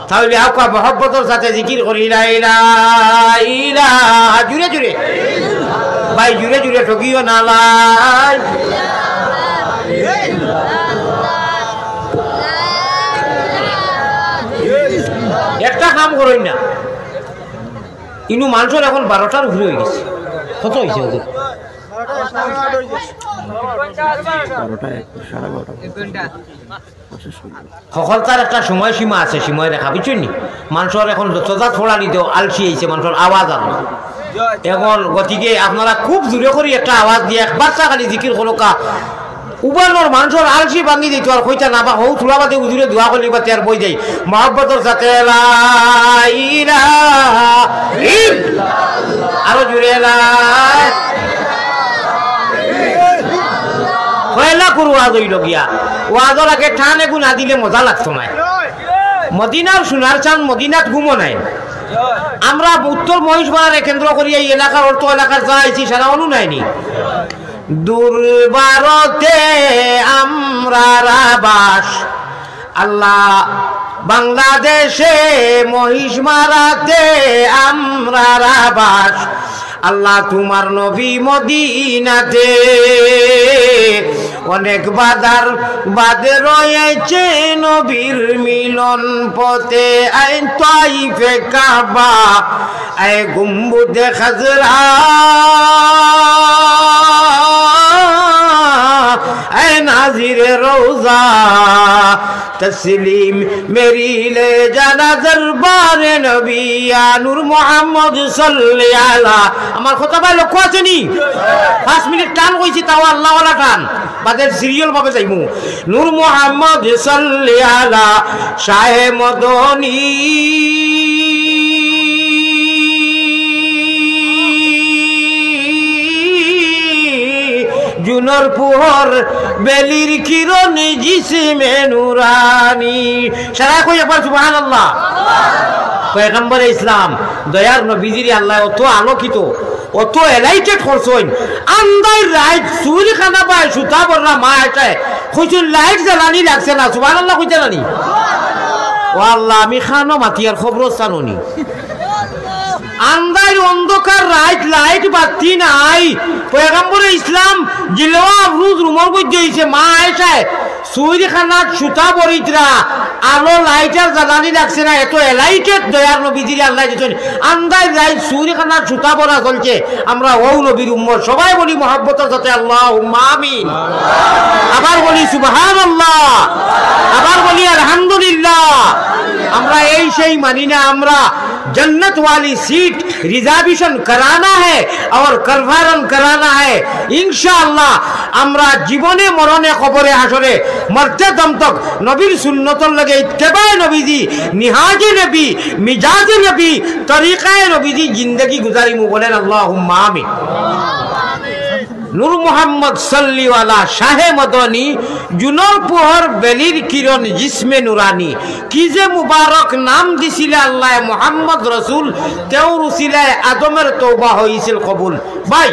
তাইলে আউক্কা মহব্বতর সাথে জিকির করি, লা ইলাহা ইল্লা, জুরে জুরে। ভাই, জুরে জুরে ঠকিও না, লা ইলাহা ইল্লা। একটা কাম করইন না, ইনো মানষর এখন বারোটার উপরে অই গেছে। কত অইছে ওদের? বারোটা, এক, সাড়ে বারোটা। হকলতার একটা সময়সীমা আছে, সময়রেখা, বুঝছইন নি? মানষর এখন যত জাত ফড়ানি দেও, আলসি আইছে, মানষর আওয়াজ আর নাই। এখন গতিকে আপনারা খুব জুরে করি একটা আওয়াজ দিয়া একবার চা খালি জিকির করউক্কা। উবানোর মানষর আলসি ভাঙ্গি দিত আর কইতা না বা হউ থুড়া বাদে হুজুরে দোয়া করলি বা তের বই যাই। মহব্বতর সাথে লা ইলাহা ইল্লা আরো জুরে এলা। পয়লা কুরু ওয়াজ অইলো গিয়া। ওয়াজর আগে টান এগু না দিলে মজা লাগতো নায়। মদিনার সোনার চান, মদিনাত ঘুমো নাই। আমরা উত্তর মহিষমারারে কেন্দ্র করিয়া এই এলাকার, অর্থ এলাকার যা আইছি, সারা অনু নাইনি। দুর্বারতে আমরার আবাস আল্লাহ, বাংলাদেশে মহিষমারাতে আমরার আবাস। আল্লাহ, তুমার নবী মদিনাতে। অনেক বাধার বাদে রয়েছে নবীর মিলন পথে। আয় তাইফে কাবা, আয় গুম্বুদে খাজরা, আয় নাজিরে রওজা। তসলিম মেরি লে জানা দরবারে নবী, ইয়া নূর মোহাম্মদ সাল্লি আলা। আমার কথা ভাই লক্ষ্য আছে নি? পাঁচ মিনিট টান কইছি, তাও আল্লাহওয়ালা টান। বাদের সিরিয়াল ভাবে যাইমু। নূর মোহাম্মদ সাল্লি আলা শাহে মদনী। জুনর পুহর বেলির কিরণ জিসমে নুরানি। সারা কই একবার সুবহানাল্লাহ। পয়গম্বরে ইসলাম, দয়ার নবীজিরে আল্লাহ অত আলোকিত, অত এলাইটেড করছইন। আন্দাইর রাইত চুরিখানা বায় সুতা বররা মা এটায় কইছইন, "লাইট জ্বালানি লাগছে না।" সুবহানাল্লাহ কইতা নানি? ও আল্লাহ, আমি খানো মাতিয়ার খবরস্থানো নি। আন্দাইর অন্ধকার রাইত, লাইট বাত্তি নাই। পয়গম্বরে ইসলাম জিলওয়া আফরুজ রুমর মধ্যে অইছে, মা আয়েশায় চুরিখানাত সুতা বরিত্রা, আলো লাইট আর জ্বালানি লাগছে না, এত এলাইটেড দয়ার নবীজিরে আল্লাহ দিছইন। আন্দাইর রাইত চুরিখানাত সুতা বরা চলছে, আমরা অউ নবীর উম্মত। সবাই বলি মহব্বতর সাথে আল্লাহুম্মা আমিন। আবার বলি সুবহানাল্লাহ, আবার বলি আলহামদুলিল্লাহ। আমরা এই সেই মানি না, আমরা जन्नत वाली सीट रिजर्वेशन कराना है और कन्फर्म कराना है। ইনশাআল্লাহ, আমরা জীবনে মরণে কবরে হাশরে মরতে দম তক নবীর সুন্নতর লগে ইত্তেবায়ে নবীজি, নিহাজে নবী, মিজাজে নবী, তরিকায়ে নবীজি জিন্দেগি গুজারিমু, বলেন আল্লাহুম্মা আমিন। নূর মোহাম্মদ সল্লিওয়ালা শাহে মদনী, জুনর পুহর বেলির কিরণ জিসমে নুরানি। কি যে মুবারক নাম দিছিলে আল্লায় মোহাম্মদ রসুল, তেউর উসিলায় আদমের তওবা হইছিল কবুল। ভাই,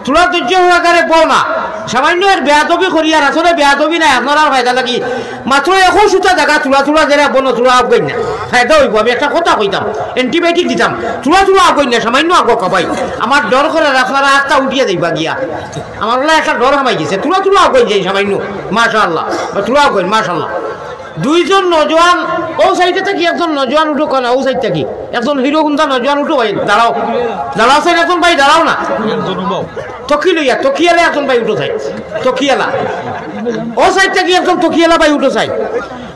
থুড়া ধৈর্য সহকারে বও না, সামান্য এর বেয়াদবি করি, আর আসলে বেয়াদবি নাই, আপনারার ফায়দা লাগি। মাত্র একো সুতা জাগা থুড়া থুড়া যেরা বনো, থুড়া আগুয়াইন না, ফায়দা অইবো। আমি একটা কথা কইতাম, অ্যান্টিবায়োটিক দিতাম, থুড়া থুড়া আগুয়াইন না, সামান্য আগুয়া কবাই। আমার ডর করের আপনারা আস্তা উঠিয়া যাইবা গিয়া। আমার অলা একটা ডর হামাই গেছে, থুড়া থুড়া আগুয়াইন যাইন সামান্য, মাশাআল্লাহ, বা থুড়া আগুয়াইন, মাশাআল্লাহ। দুইজন নজওয়ান, অউ সাইডে থাকি একজন নজওয়ান উঠো কেনে, অউ সাইড থাকি একজন হিরো হুন্ডা নজওয়ান উঠো ভাই, দাঁড়াও, দাঁড়াও সাইড একজন ভাই, দাঁড়াও না। তকি লইয়া, তকিয়ালা একজন ভাই উঠো চাই, তকিয়ালা। অউ সাইড থাকি একজন তকিয়ালা ভাই উঠো চাই।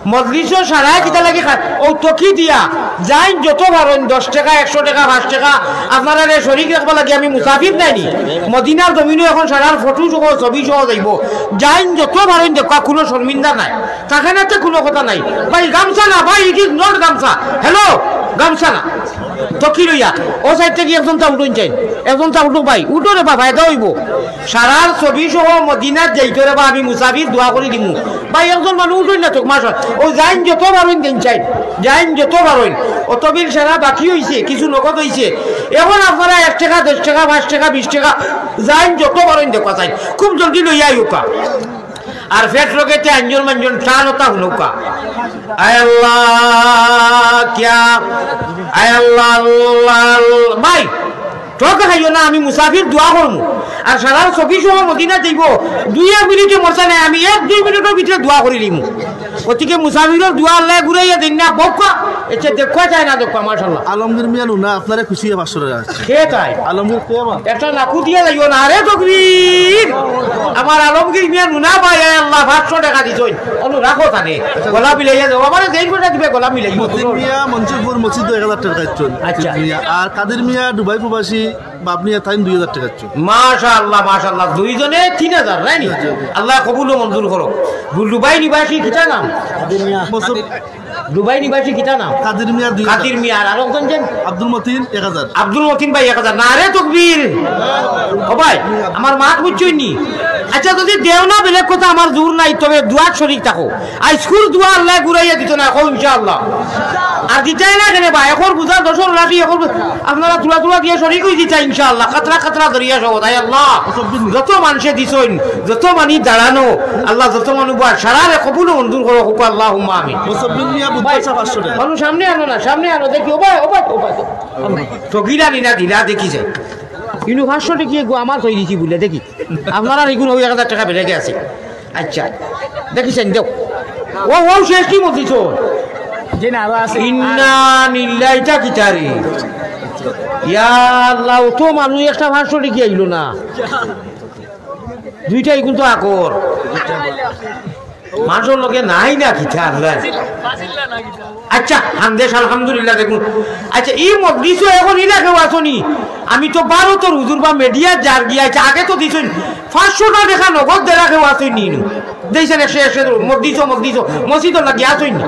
মজলিসও সারায় কিতা লাগি খায়? অউ তকি দিয়া যাইন যত পারইন, দশ টেকা, একশো টেকা, পাঁচ টেকা, আপনারারে শরিক রাখবা লাগি। আমি মুসাফির নাইনি, মদিনার জমিনো এখন সারার ফটো সহ, ছবি সহ যাইবো। যাইন যত পারইন দেখবা, কুনু শর্মিন্দা নাই, থাকে না তে কুনু কথা নাই। ভাই, গামছা না, ভাই, it is not গামছা। হ্যালো, গামছা না। তকি লইয়া, অউ সাইড থাকি একজন তা উঠইন চাইন, একজন তা উঠো ভাই, উঠো রে বা, ফায়দা অইবো। সারার ছবি সহ মদিনাত যাইতো রে বা, আমি মুসাফির দোয়া করি দিমু। ভাই, একজন মানুষ উঠইন না তো, মাশাআল্লাহ। অউ যাইন যত পারইন দিন চাইন, যাইন যত পারইন। অতবিল সারা বাকি অইছে, কিছু নগদ অইছে। এখন আপনারা এক টেকা, দশ টেকা, পাঁচ টেকা, বিশ টেকা, যাইন যত পারইন দেখবা চাইন। খুব জলদি লইয়া আইউক্কা। আর ফেট রোগেতে আঞ্জন মাঞ্জন টান ওটা হুনউক্কা। আয় আল্লাহ, কিয়া, আয় আল্লাহ, আল্লাহ, আল্লাহ। ভাই, ঠকা খাইও না, আমি মুসাফির দোয়া করমু। আর সারার ছবি সহ মদিনা যাইবো, দুই এক মিনিটে মরতা নাই, আমি এক দুই মিনিটর ভিতরে দোয়া করি লিমু। গতিকে মুসাফিরর দোয়া আল্লায় ঘুরাইয়া দেইন না, বউক্কা, এতে দেখুয়া যায় না, দেখুয়া, মাশাআল্লাহ। আলমগীর মিয়া নুনা আপনারে খুশি পাঁচশো টেকা আছে। কে তাই? আলমগীর কে আমার? একটা লাখু দিয়া যাইও না, আরে তকবীর। আমার আলমগীর মিয়া নুনা ভাই, আয় আল্লাহ, পাঁচশো টেকা দিছইন। অনু রাখো তানে। গলা মিলাইয়া যাও, আমারে যেইন কয়টা দিবে, গলা মিলাইয়া। মতিন মিয়া মঞ্চপুর মসজিদ এক হাজার টেকা দিছইন। আচ্ছা। মতিন মিয়া, আর কাদির মিয়া দুবাই প্রবাসী, বাপ নিয়া তাইন দুই হাজার টেকা দিছইন। মাশাআল্লাহ, মাশাআল্লাহ, দুইজনে তিন হাজার, নাইনি? জি, জি। আল্লাহ কবুল ও মঞ্জুর করো। দুবাই নিবাসী কিতা নাম? কাদির মিয়া। মসজিদ দুবাই নিবাসী কিতা নাম? কাদির মিয়া দুই হাজার। কাদির মিয়া, আর আরো একজন যেন? আব্দুল মতিন এক হাজার। আব্দুল মতিন ভাই এক হাজার। নারে তকবীর। ও ভাই, আমার মাত বুঝছইন নি? আচ্ছা, যদি দেও না বেলেগ কথা, আমার জোর নাই, তবে দোয়াত শরিক থাকো। আইজকুর দোয়া আল্লায় ঘুরাইয়া দিতো নায়, কও ইনশাআল্লাহ। আর দিতায় না কেনে বা, একর বুঝা, দশর লাঠি, একর বু-, আপনারা তুলা তুলা দিয়া শরিক অইযিতা ইনশাআল্লাহ। কাতরা কাতরা ধরিয়া সব, আয় আল্লাহ। যত মানষে দিছইন, যত মানি দাঁড়ানো, আল্লাহ যত মানু বওয়া, সারারে কবুল ও মঞ্জুর করো, কউক্কা আল্লাহুম্মা আমিন। মুসব্বির মিয়া বুঝাইছে পাঁচশো টেকা। মানু সামনে আনো না, সামনে আনো, দেখি, ও ভাই, ও ভাই, ও ভাই। তো গিরা নি না দিলা, দেখি যাই। ইনু পাঁচশো টেকা গো আমার তৈরি কি বুলে, দেখি। আপনারা ইগুন ওই এক হাজার টেকা বেলেগে আছে। আচ্ছা, দেখিছেন, দেও। ও, ও শেষ কি মতিছ? জি না, আরো আছে। ইন্না লিল্লাহি, ইটা কিতা রে? ইয়া আল্লাহ, অত মানুষ একটা পাঁচশো টেকা আইলো না। দুইটা ইগুন তো আকর। মানষর লগে নাই না কিতা আল্লাহ। আচ্ছা, হান্দেশ আলহামদুলিল্লাহ দেখুন। আচ্ছা, ই মজলিসও এখন ইলা কেউ আছনি? আমি তো ভারতর হুজুর বা মিডিয়া যার গিয়া আছে, আগে তো দিছইন, পাঁচশো টেকা নগদ দেরা কেউ আছনি ইনু? দেইছেন একশো, একশো, মজলিসও, মজলিসও, মসজিদর লাগি আছনি?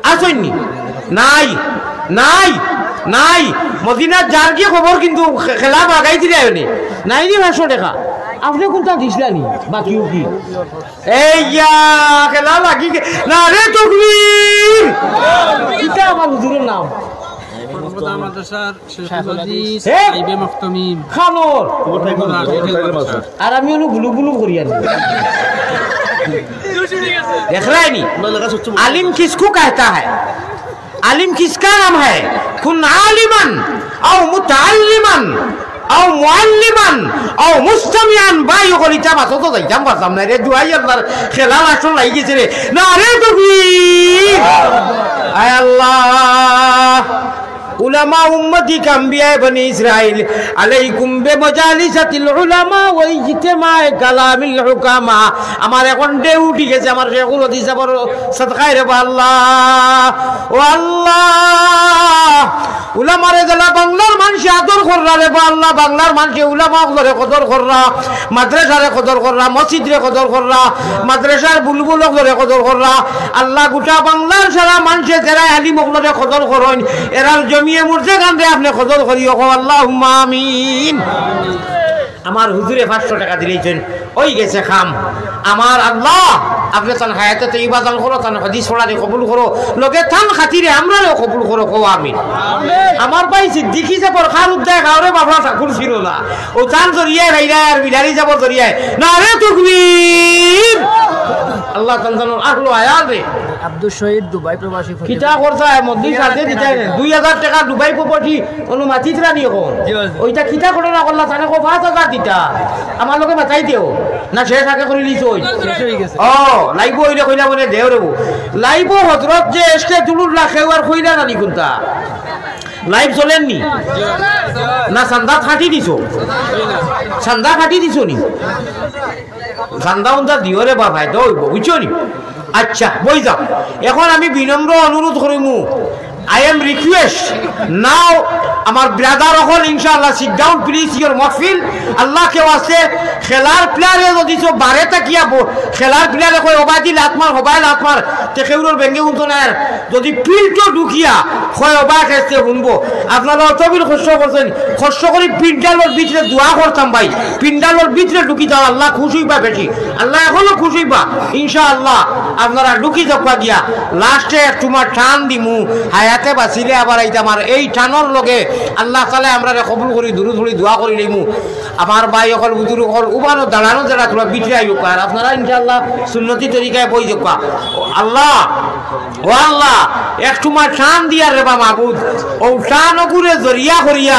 আছনি? নাই, নাই, নাই। মদিনাত যার গিয়া খবর কিন্তু খে-, খেলা বাগাই দিলে হয়নি। নাই নি পাঁচশো টেকা। আপনে কুনটা দিছলা নি? বাকিও কি? এই ইয়া, খেলা লাগি গে-, নারে তকবীর! কিতা আমার হুজুরর নাম? পর্বতা মাদ্রাসার শেখুল হাদিস, হে? সাহেবে মখতমিম। খানোর। আর আমি অনো গুলু গুলু করি আনি। দেখরায়নি? আলিম কিসকো কাহতা হ্যায়? আলিম কিসকা নাম হ্যায়? কুন আলিমান, আও মুতাআল্লিমান, আও মুআল্লিমান, আও মুস্তামিআন। ভাই অকল, ইতা মাতো তো যাইতাম পারতাম না রে। দুয়াই আল্লাহর খেলা লাশো লাগি গেছে রে। নারে তকবীর! আয় আল্লাহ! উলামা উম্মতি কাম্বিয়ায়ে বনি ইসরাইল, আলাইকুম বিমাজালিসাতিল উলামা ওয়া ইজতিমায়ে কালামিল হুকামা। আমার এখন ঢেউ উঠি গেছে, আমার শেখুল হাদিস সাবর সদকায় রে বা আল্লাহ। ও আল্লাহ, উলামারে যেলা বাংলার মানষে আদর কররা রে বা আল্লাহ, বাংলার মানষে উলামা অকলরে কদর কররা, মাদ্রাসারে কদর কররা, মসজিদরে কদর কররা, মাদ্রাসার বুলবুল অকলরে কদর কররা। আল্লাহ, গোটা বাংলার সারা মানষে যেরা আলিম অকলরে কদর করইন, এরার জমিয়ে মুর্দেগানরে আপনে কদর করিও, কও আল্লাহুম্মা আমিন। আমার হুজুরে পাঁচশো টেকা দিলাইছইন, অই গেছে কাম। আমার আল্লাহ, আপনে তান হায়াতে তৈবা দান করো, তান হাদিস পড়ারে কবুল করো, লগে তান খাতিরে আমরারেও কবুল করো, কও আমিন। আমার ভাই সিদ্দিকী সাবর খার উদ্দায় খাওরে বাফড়া ঠাকুর ছিল না, ও তান জরিয়ায় ভাইরা আর বিলালি সাবর জরিয়ায়। নারে তকবীর! আল্লাহ তান জানোর আহলো আয়াল রে। আব্দুল শহীদ দুবাই প্রবাসী ফকির। কিতা করতা, মজলিস আছে দিতা নে। দুই হাজার টেকা দুবাই প্রবাসী অনুমাতিত রানি এখন। জি, জি। ওইটা কিতা ঘটনা করলা, তানে কো পাঁচ হাজার দিতা। আমার লগে মাতাই দেও। না শেষ আগে করি লিছো ওই। শেষ হয়ে গেছে। ও, লাইভও অইলে কইলা মানে দেও রে বউ। লাইভও হজরত যে এসকে দুলুর লাখে আর কইলা না নি কুনটা? লাইভ চলের নি? না চান্দা কাটি দিছো? চান্দা কাটি দিছো নি? চান্দা উন্দা দিও রে বাবা, এটা অইবো, বুঝছো নি? আচ্ছা, বই যাও। এখন আমি বিনম্র অনুরোধ করিমু, I am request now, আমার ব্রাদার অকল, ইনশাআল্লাহ, sit down please, your মহফিল। আল্লাহ কেউ আছে, খেলার প্লেয়ারে যদি তো বারে থাকিয়া ব-, খেলার প্লেয়ারে কয়, "ওবায়দি লাত মার, ওবায় লাত মার", তে কেউরর বেঙ্গে উঠতো না। আর যদি ফিল্ডও ঢুকিয়া কয়, "ওবায় খেলতে হুনবো", আপনারা অতবিল কষ্ট করছেন, কষ্ট করি পিন্ডালর ভিতরে দোয়া করতাম ভাই, পিন্ডালর ভিতরে ঢুকি যাও, আল্লাহ খুশ হইবা বেশি, আল্লাহ এখনো খুশ হইবা, ইনশাআল্লাহ। আপনারা ঢুকি যাবা গিয়া, লাস্টে এক তোমার টান দিমু, হায়াতে বাঁচিলে আবার আইতাম। আর এই টানর লগে আল্লাহ তাআলা আমরারে কবুল করি, দুরুদ পড়ি, দোয়া করি লইমু। আমার ভাই অকল, বুজুর্গ অকল, উবানো দাঁড়ানো যারা, তোমরা ভিতরে আইও, আর আপনারা ইনশাআল্লাহ সুন্নতি তরিকায় বই যাবা। আল্লাহ, ও আল্লাহ, এক তোমার টান দিয়া রে বা মাবুদ, ও টান অগুরে জরিয়া করিয়া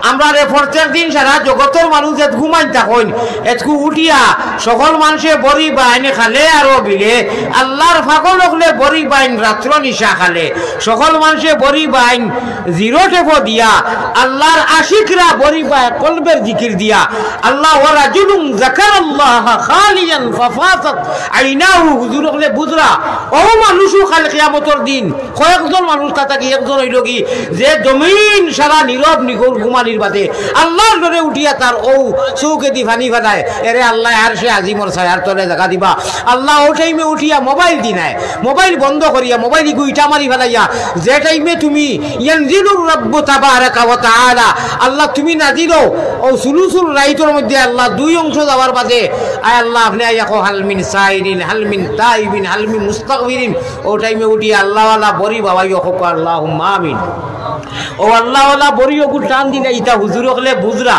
আমরারে প্রত্যেক দিন সারা জগতর মানুষ এত ঘুমাইন থাকইন, এতকু উঠিয়া সকল মানষে বড়ি বাইন খালে আরো বিলে, আল্লাহর পাগল অকলে বড়ি বাইন রাত্র নিশা খালে, সকল মানষে বড়ি বাইন জিরো টেপো দিয়া, আল্লাহর আশিকরা ভরি পায় কলবের জিকির দিয়া। আল্লাহ, ওয়া রাজুলুন যাকারাল্লাহা খালিয়ান ফাফাদাত আইনাহু, হুজুর অকলে বুঝরা, অউ মানুষও কাইল কিয়ামতর দিন কয়েকজন মানুষ তা থাকি একজন অইলো গি, যে জমিন সারা নীরব নিগর ঘুমানির বাদে আল্লাহর ডরে উঠিয়া তার অউ চউখেদি পানি ফালায়, এরে আল্লায় আরশে আজিমর ছায়ার তলে জাগা দিবা। আল্লাহ অউ টাইমে উঠিয়া মোবাইল দিনায়, মোবাইল বন্ধ করিয়া মোবাইল ইগু ইটা মারি ফালাইয়া, যে টাইমে তুমি ইয়ানজিলুর রাব্বু তাবারাকা ওয়া তাআলা, আল্লাহ তুমি নাজিল অও, অউ সুলুসুল রাইতর মধ্যে আল্লাহ দুই অংশ যাওয়ার বাদে, আয় আল্লাহ আপনে আইয়া কও, হাল মিন সাইলিন, হাল মিন তাইবিন, হাল মিন মুস্তাগফিরিন। অউ টাইমে উঠি আল্লাহওয়ালা ভরি বাবাইও কউক্কা, আল্লাহুম্মা আমিন। অউ আল্লাহওয়ালা ভরি অগু টান দিলে ইতা হুজুর অকলে বুঝরা।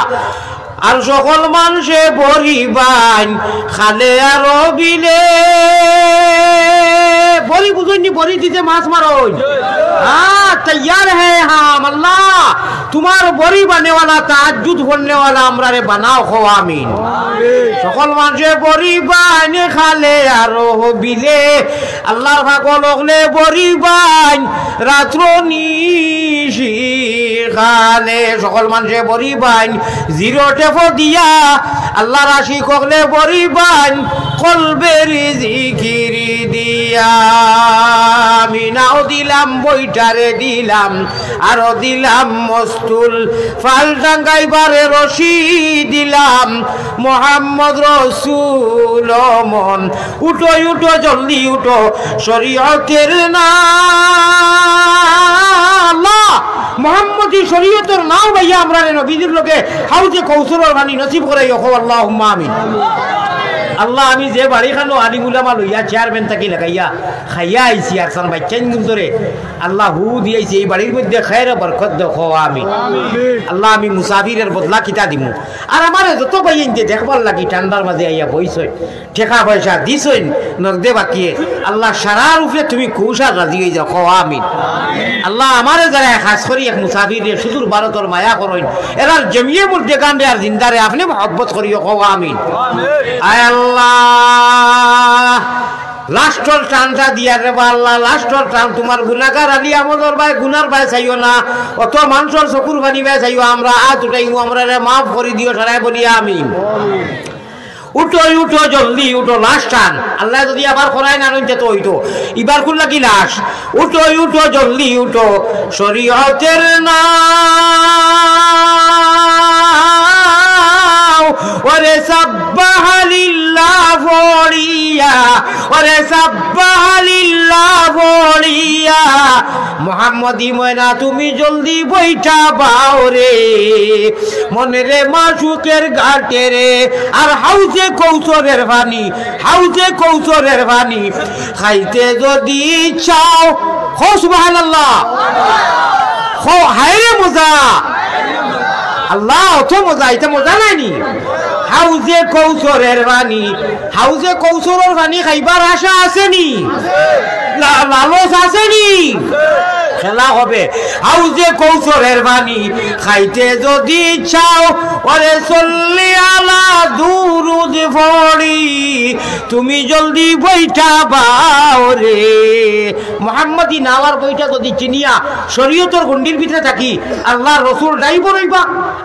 আর সকল মানষে ভরি বাইন খালে আর বিলে। ভরি বুঝইননি, ভরি দিতে মাছ মারইন। হ্যাঁ, তৈয়ার হ্যায় হাম। আল্লাহ, তুমার ভরি বানেওয়ালা, তাহাজ্জুদ পড়নেওয়ালা আমরারে বানাও, কও আমিন। সকল মানষে ভরি বাইন খালে আর বিলে। আল্লাহর পাগল অকলে ভরি বাইন রাত্র নিশি খালে। সকল মানষে ভরি বাইন জিরো টেপো দিয়া, আল্লাহর আশিক অকলে ভরি বাইন কলবের জিকির দিয়া। মিনাও দিলাম, বইটারে দিলাম, আরো দিলাম মস্তুল, ফাল টাঙ্গাইবারে রশি দিলাম, মোহাম্মদ রসুল মন। উঠো, উঠো, জলদি উঠো, শরীয়তের নাও। আল্লাহ, মোহাম্মদী শরীয়তর নাও লইয়া আমরারে নবীজির লগে হাউজে কৌসরর পানি নসিব করাইও, কও আল্লাহুম্মা আমিন। আল্লাহ, আমি যে বাড়িখানো আলিম উলামা লইয়া চেয়ারম্যান থাকি লাগাইয়া খাইয়া আইছি, আর সান বাইচ্চাইন গুন্তরে আল্লাহ হু দিয়াইছি, এই বাড়ির মধ্যে খায়ের বরকত দেও, কও আমিন। আল্লাহ, আমি মুসাফিরের বদলা কিতা দিমু? আর আমারে যত ভাইয়াইন্তে দেখবার লাগি ঠান্ডার মাঝে আইয়া বইছইন, টেকা পয়সা দিছইন, নগদে বাকিয়ে, আল্লাহ সারার উপরে তুমি খুশ আর রাজি অই যাও, কও আমিন। আল্লাহ, আমারে যারা খাস করি এক মুসাফিরে সুদূর ভারতর মায়া করইন, এরার জমিয়ে মুর্দেগানরে আর জিন্দারে আপনে মহব্বত করিও, কও আমিন। আয় আল্লাহ, লাস্টর টানটা দিয়ার রে বা আল্লাহ, লাস্টর টান। তুমার গুনাগার আলী আমলর বায় গুনার বায় চাইও না, অত মানষর চকুর পানি বায় চাইও। আমরা আত উঠাইমু, আমরারে মাফ করি দিও, সারায় বলি আমিন। উঠো, উঠো, জলদি উঠো, লাস্ট টান। আল্লাহ যদি আবার করাই না নইতে তো অইতো। ইবার কুন লাগি লাশ? উঠো, উঠো, জলদি উঠো, শরীয়তের নাও। ওরে সাব্বাহালিল্লাহ পড়িয়া, ওরে সাব্বাহালিল্লাহ পড়িয়া, মোহাম্মদী ময়না তুমি জলদি বইঠা বাও রে। মনরে মাশুকের ঘাটে রে, আর হাউজে কৌসরের পানি, হাউজে কৌসরের পানি খাইতে যদি চাও, কও সুবহানাল্লাহ। কও, হায়রে মজা। আল্লাহ, অত মজা, ইতা মজা নায়নি? হাউজে কৌসরের পানি, হাউজে কৌসরর পানি খাইবার আশা আছেনি? লা-, লালচ আছেনি? খেলা হবে। হাউজে কৌসরের পানি খাইতে যদি চাও, ওরে সল্লি আলা দুরুদ পড়ি, তুমি জলদি বইঠা বাও রে। মোহাম্মদী নাওয়ার বইটা যদি চিনিয়া শরীয়তর গণ্ডির ভিতরে থাকি, আল্লাহর রসুল ড্রাইভার অইবা,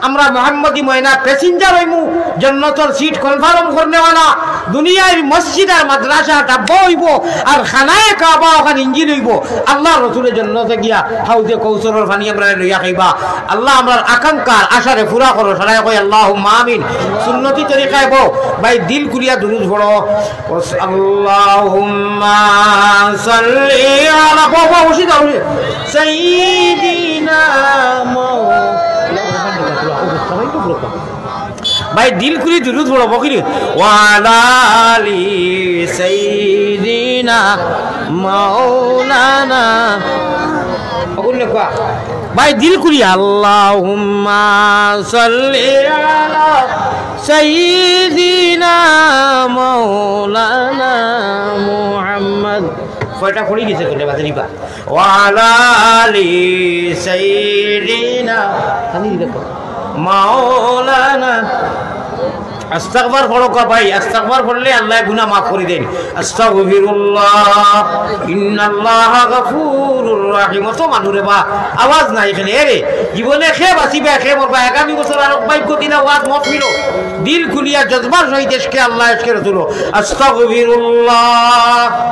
আমরা মোহাম্মদী ময়না প্যাসেঞ্জার অইমু, জন্নতর সিট কনফার্ম করনেওয়ালা, দুনিয়ার মসজিদ আর মাদ্রাসা ডাব্বা অইবো, আর খানায়ে কাবা অখান ইঞ্জিন অইবো। আল্লাহর রসুলে জন্নতে গিয়া হাউজে কৌসরর পানি আমরারে লইয়া খাইবা। আল্লাহ আমরার আকাঙ্ক্ষার আশারে পুরা করো, সারায় কই আল্লাহুম্মা আমিন। সুন্নতি তরিকায় বও, ভাই দিল খুলিয়া দুরুদ পড়ো। আল্লাহুম্মা সাল্লি আলা, বও, বও, বসি যাও, বসি। সাইয়্যিদিনা মাওলানা। ভাই দিল খুলি দুরুদ পড়ো, বকিরি। ওয়া আলা আলি সাইয়্যিদিনা মাওলানা। বকুল নে কোয়া। ভাই দিল খুলি, আল্লাহুম্মা সাল্লি আলা সাইয়্যিদিনা মাওলানা মুহাম্মদ। কয়টা পড়ি গেছে কোনে বাজারিবা? ওয়া আলা আলি সাইয়্যিদিনা মাওলানা। আস্তাগফার পড়ো কা ভাই, আস্তাগফার পড়লে আল্লায় গুনা মাফ করি দেইন। আস্তাগফিরুল্লাহ, ইন্নাল্লাহা গাফুরুর রাহিম। অত মানুরে বা আওয়াজ নাই এখানে। এরে, জীবনে কে বাঁচিবা, কে মরবা, আগামী বছর আরক ভাগ্য দিলা ওয়াজ মহফিলো। দিল খুলিয়া জজবার সহিত এশকে আল্লাহ, এশকে রসুলো। আস্তাগফিরুল্লাহ।